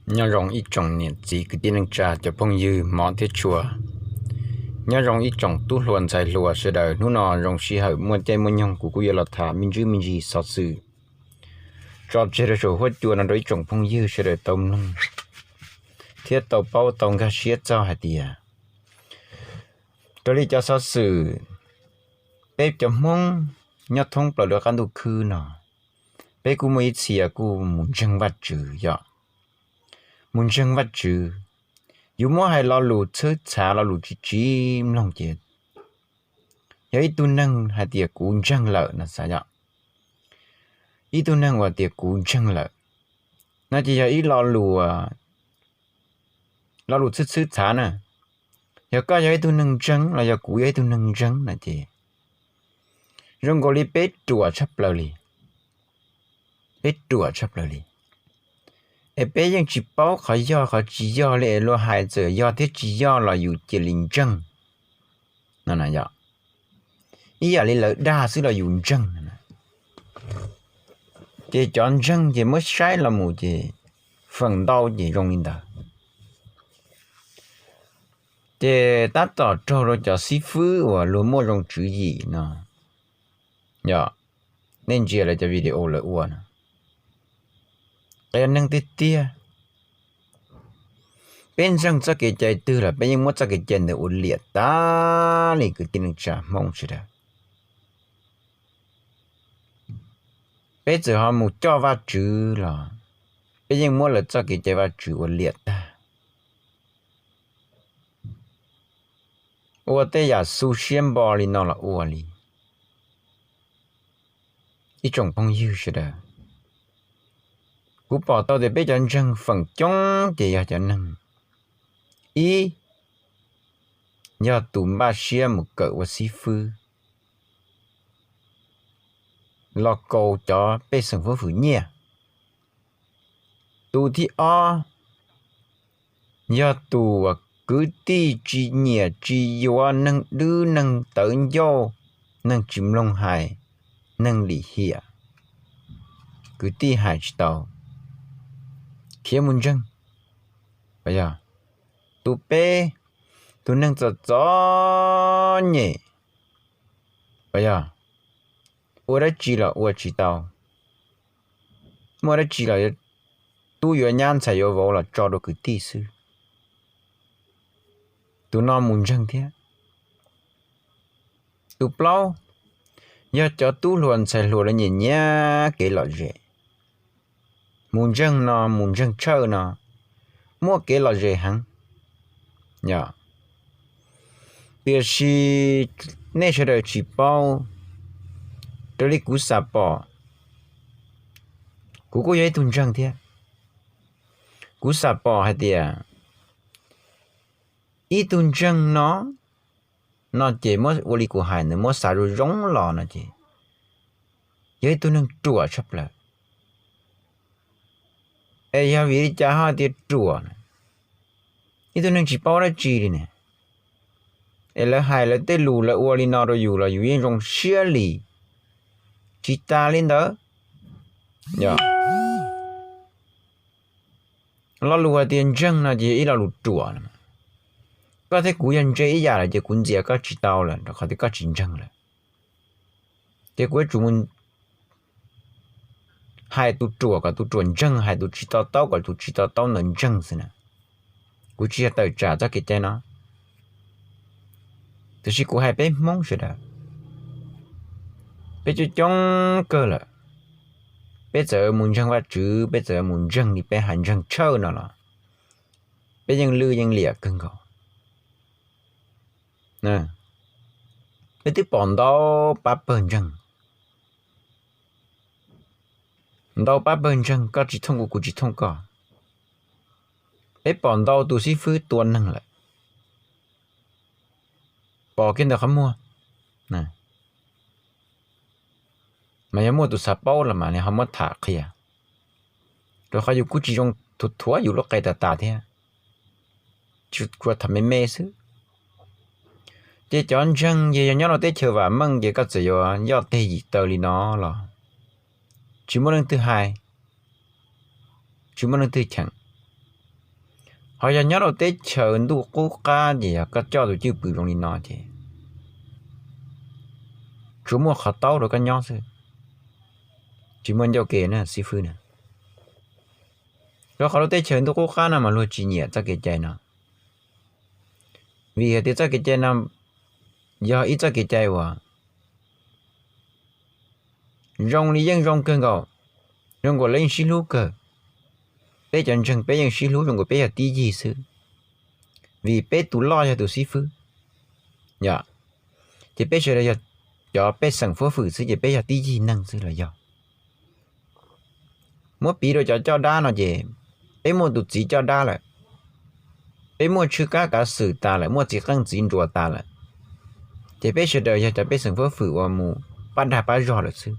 Nyob zoo ib tsoom niam txiv kwv tij neej tsa cov phooj ywg hmov thiab tshua. Nyob zoo ib tsoom tub hluas ntxhais hluas sawv daws, hnub no zoo sij hawm muaj caij muaj nyoog kuv kuj yuav los tham me ntsis me ntsis xov xwm tso tseg rau saum huab cua no rau ib tsoom phooj ywg sawv daws tau mloog thiab tau paub tau nkag siab txog hais tias raws li cov xov xwm peb cov Hmoob nyob thoob plaws lub qab ntuj khwb no, peb kuj muaj ib txhia kuj mus ntseeg Vajtswv yom, mus ntseeg Vajtswv. Yus muab hais lo lus txhwb txhav lo lus tsis tsim mloog ces yog ib tug neeg hais tias kuv ntseeg lawm no xav yom, ib tug neeg uas tias kuv ntseeg lawm no ces yog ib lo lus, lo lus txhwb txhwb txhav na. Yog koj yog ib tug neeg ntseeg los yog kuv yog ib tug neeg ntseeg no ces zoo nkaus li peb ruam tshaj plaws li, peb ruam tshaj plaws li, es peb yeej tsis paub qhov yog qhov tsis yog li es luag hais txawm yog thiab tsis yog los yus cia li ntseeg no yom. Ib yam li lawv dag xwb los yus ntseeg. Ces cov ntseeg ces muab saib los mus ces feem ntau ces zoo li ntawd. Ces tab tom raug rau cov xib fwb uas luag muaj zoo tswv yim no yom. Nej ntsia lawv cov video lawv ua no, qhia neeg tiag tiag. Peb ntseeg txoj kev cai twg los peb yeej muab txoj kev cai ntawd ua liam tag li kwv tij neej tsa Hmoob sawv daws. Peb txawm ho mus coj Vajtswv los peb yeej muab lawv txoj kev cai Vajtswv ua liam tag. Ua tej yam xu siab npo li no los ua li. Ib tsoom phooj ywg sawv daws, kuv pom tau tias peb cov ntseeg feem coob ces yog cov neeg, ib, yog tus npaj siab mus kawm ua xib fwb los kaus cov pej xeem huab hwm nyiaj. Tus thib ob yog tus uas kwv tij tsis nyiam tsis yuav, neeg dwb neeg tawv ncauj, neeg tsis mloog hais, neeg lim hiam, kwv tij hais tsis tau, khiav mus ntseeg. Yog tus peb, tus neeg txom txom nyem, yog ua dab tsi los ua tsis tau, muaj dab tsi los tub yuav nyab ntxhais yuav vauv los tso rau kwv tij xwb. Tus no mus ntseeg thiab. Tus plaub yog cov tub hluas ntxhais hluas lawv nyiam nyiam kev lom zem, mus ntseeg no mus ntseeg tshawj no, muaj kev lom zem heev. Yog, tiam sis nej sawv daws tsis paub, raws li kuv xam pom, kuv kuj yog ib tug ntseeg thiab. Kuv xam pom hais tias ib tug ntseeg no, no ces muab ua li kuv hais ntawd muab xav zoo zoo los no ces yog ib tug neeg ruam tshaj plaws. Es yog vim li cas ho tias ruam? Ib tug neeg tsis paub dab tsi li ne. Es lawv hais lawv tej lus lawv ua li no rau yus los yus yeej zoo siab li. Tsis tas li ntawd, yog lo lus hais tias ntseeg no ces yog ib lo lus ruam. Koj thiab kuv yog ntse ib yam lawm ces kuv ntxias koj tsis tau lawm rau qhov tias koj tsis ntseeg lawm. Ces kuv yuav tsum mus hais tus ruam kom tus ruam ntseeg, hais tus tsis to taub kom tus tsis to taub ntawd ntseeg xwb na. Kuv tsis yog tawm tsam txoj kev cai no, tiam sis kuv hais peb Hmoob sawv daws, peb coob coob kawg lawm. Peb txawm mus ntseeg Vajtswv, peb txawm mus ntseeg li peb hais ntseeg tshawj no los peb yeej lwj yeej liam kawg nkaus. Peb twb pom ntau pab pawg ntseeg, ntau pab pawg ntseeg, koj tsis thooj kuv, kuv tsis thooj koj. Peb pom ntau tus xib fwb tua neeg lawm, pom kiag ntawm qhov muag. Mas yog muaj tus xav paub los mas nws ho muab tham qhia, rau qhov yus kuj tsis zoo thuav thuav yus lub qe tas tas thiab, tsuas tham me me xwb. Ces cov ntseeg ces yog nyob rau teb chaws vam meej ces koj txawm yuav yoj teg yim taw li no los tsis muaj leej twg hais, tsis muaj leej twg cheem. Ho yog nyob rau teb chaws ntuj qub qab ces yog koj coj tus cwj pwm zoo li no ces tsuas muaj qhov taub rau koj nyob xwb, tsis muaj ncauj ke na xib fwb na. Rau qhov rau teb chaws ntuj qub qab no mas luag tsis nyiam txoj kev cai no, vim hais tias txoj kev cai no yog ib txoj kev cai uas zoo li yeej zoo kawg nkaus, zoo nkaus li yeej sib hlub kawg. Peb cov ntseeg peb yeej sib hlub zoo nkaus peb yog tib yig xwb, vim peb tus loj yog tus xib fwb, yom, ces peb sawv daws yog cov pej xeem fuab fwm xwb ces peb yog tib yig neeg xwb los yog. Muab piv rau cov coj dab no ces peb muaj tus txiv coj dab lawm, peb muaj tshwj kab kav xwm tas lawm, muaj txiv qeej txiv nruas tas lawm, ces peb sawv daws yog cov pej xeem fuab fwm uas mus pab dag pab zog lawm xwb,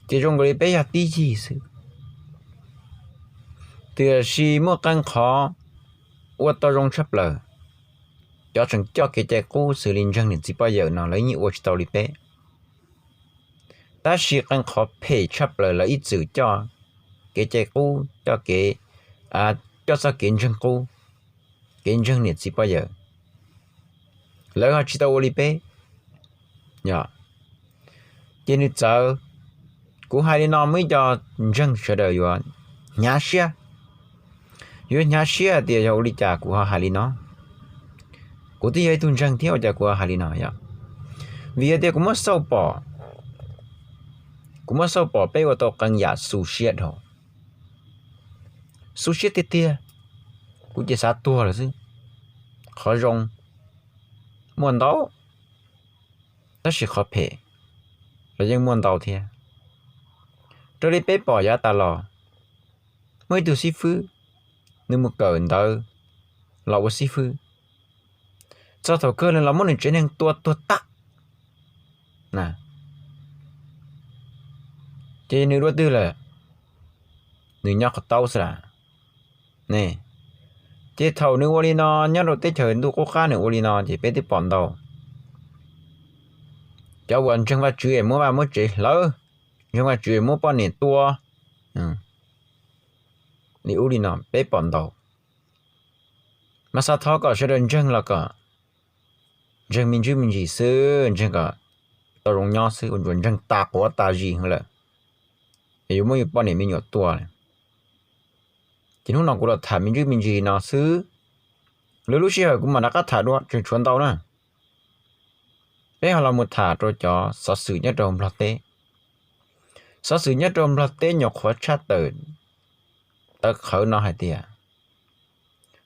ces zoo nkaus li peb yog tib yig xwb. Tiam sis muaj qee qhov ua tau zoo tshaj plaws, cov tseem coj kev cai qub xws li ntseeg niam txiv poj yawm no lawv yeej ua tsis tau li peb. Tab sis qee qhov phem tshaj plaws lawv ib txwm coj kev cai qub, coj kev, coj txoj kev ntseeg qub, kev ntseeg niam txiv poj yawm, lawv ho tsis tau ua li peb. Yog, ces nws txawv. Kuv hais li no muaj ib co ntseeg sawv daws yuav hnyav siab, yuav hnyav siab hais tias yog ua li cas kuv ho hais li no. Kuv twb yog ib tug ntseeg thiab ua cas kuv ho hais li no yom? Vim hais tias kuv muab xauj pom, kuv muab xauj pom peb ua tau qee yam xu siab dhau, xu siab tiag tiag, kuv ces xav tuag lawm xwb. Qhov zoo muaj ntau, tab sis qhov phem los yeej muaj ntau thiab. Raws li peb pom yav tas los, muaj ib tug xib fwb, nws mus kawm ntawv los ua xib fwb, txog thaum kawg nws los muab nws tsev neeg tua tuag tag. Ces nws dua twg lawm? Nws nyob qhov taub xwb las. Ne, ces thaum nws ua li no nyob rau teb chaws ntuj qub qab nws ua li no ces peb twb pom ntau. Cov uas ntseeg Vajtswv es muab vaj muab tsev hlawv, ntseeg Vajtswv es muab poj niam tua li ub li no peb pom ntau. Mas xav thov kom sawv daws ntseeg los kom ntseeg me ntsis me ntsis xwb, ntseeg kom tau zoo nyob xwb, ua ntsuas ntseeg tas quav tas zis heev lawm, es yuav muab yus poj niam me nyuam tua. Ces hnub no kuv los tham me ntsis me ntsis no xwb, lwm lub sij hawm kuv mam rov qab tham dua, tseem tshuav ntau na. Peb ho los mus tham rau cov xov xwm nyob rau Nplog teb. Xov xwm nyob rau Nplog teb nyuam qhuav tshaj tawm tawv qhawv no hais tias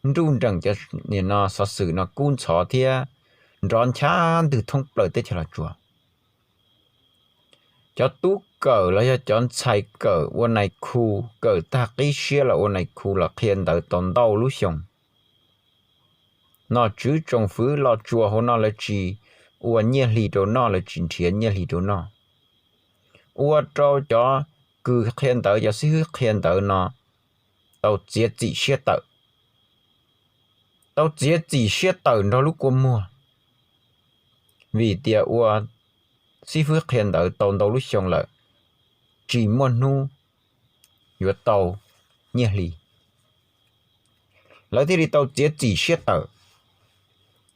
nruj nreem cov niam no xov xwm no kub ntxhov thiab nrov ncha ntws thoob plaws teb chaws Los Tsuas. Cov tub kawm los yog cov ntxhais kawm ua nais khu, kawm tag qib siab los ua nais khu los qhia ntawv tau ntau lub xyoo. Nom tswv tsoom fwv Los Tsuas hauv no lawv tsis ua nyiaj hli rau noj, lawv tsis nrhiav nyiaj hli rau noj, ua rau cov kws qhia ntawv, cov xib hwb qhia ntawv no tau txiav txim siab tawm, tau txiav txim siab tawm nrog lub kua muag, vim tias ua xib hwb qhia ntawv tau ntau lub xyoo lawm, tsis muaj hnub yuav tau nyiaj hli, lawv thiaj li tau txiav txim siab tawm.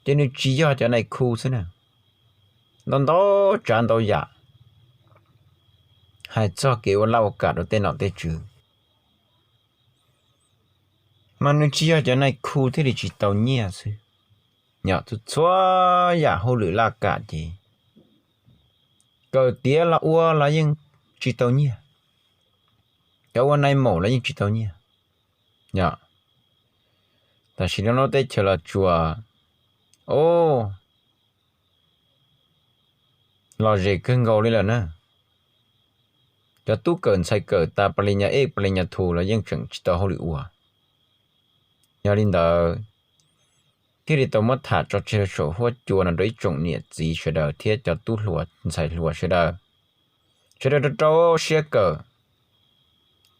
Ces nws tsis yog cov nais khu xwb na, ntau ntau tsav ntau yam hais txog kev ua laj ua kam rau tej nom tej tswv, mas nws tsis yog cov nais khu thiaj li tsis tau nyiaj xwb. Yog txhua txhua yam hauj lwm laj kam ces kawm tiav los ua los yeej tsis tau nyiaj, cov ua nais maum los yeej tsis tau nyiaj. Yog, tam sim no lub teb chaws Los Tsuas, o, lom zem kawg nkaus li lawm na. Cov tub kawm ntxhais kawm tas pa li nyas ej pa li nyas thu los yeej tseem tsis tau hauj lwm ua. Yog li ntawd, thiaj li tau muab tham tso tseg saum huab cua no rau ib tsoom niam txiv sawv daws thiab cov tub hluas ntxhais hluas sawv daws. Sawv daws rau rau siab kawm,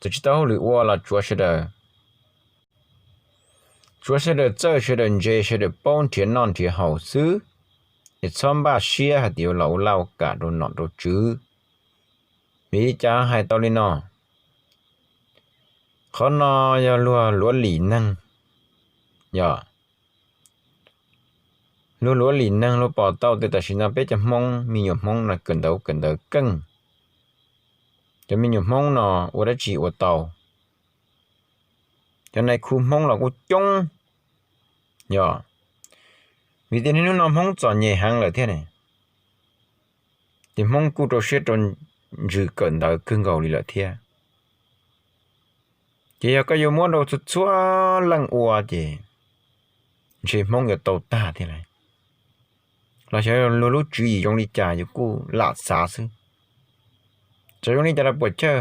txawm tsis tau hauj lwm ua los tsuav sawv daws, tsuav sawv daws txawj sawv daws ntse sawv daws paub nrhiav noj nrhiav haus xwb, es txhob npaj siab hais tias yuav los ua laj ua kam rau nom rau tswv. Vim li cas hais tau li no? Qhov no yog luag luav lim neeg, yog luag luav lim neeg luag pom tau tias tam sim no peb cov Hmoob, me nyuam Hmoob no kawm ntawv kawm ntawv keej. Cov me nyuam Hmoob no ua dab tsi ua tau. Cov nais khu Hmoob los kuj coob, yog vim tias niaj hnub no Hmoob txom nyem heev lawm thiab ne, ces Hmoob kuj rau siab rau ntsws kawm ntawv kawg nkaus li lawm thiab. Ces yog koj yuav muab rau txhua txhua leej ua ces ntshe Hmoob yuav tau tag thiab lauj. Los xyov luag lub tswv yim zoo li cas yus kuj lam xav xwb. Txawm zoo li cas los puam chawj,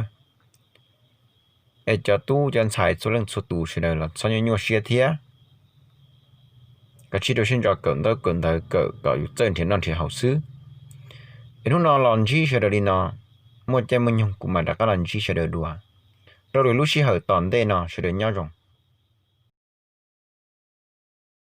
es cov tub cov ntxhais txhua leej txhua tus sawv daws los txhob nyuaj nyuaj siab thiab. Kav tsij rau siab ntso kawm ntawv kawm ntawv kawm kom yus txawj nrhiav noj nrhiav haus xwb. Es hnub no los ntsib sawv daws li no, muaj caij muaj nyoog kuv mam rov qab los ntsib sawv daws dua rau lwm lub sij hawm tom ntej no, sawv daws nyob zoo.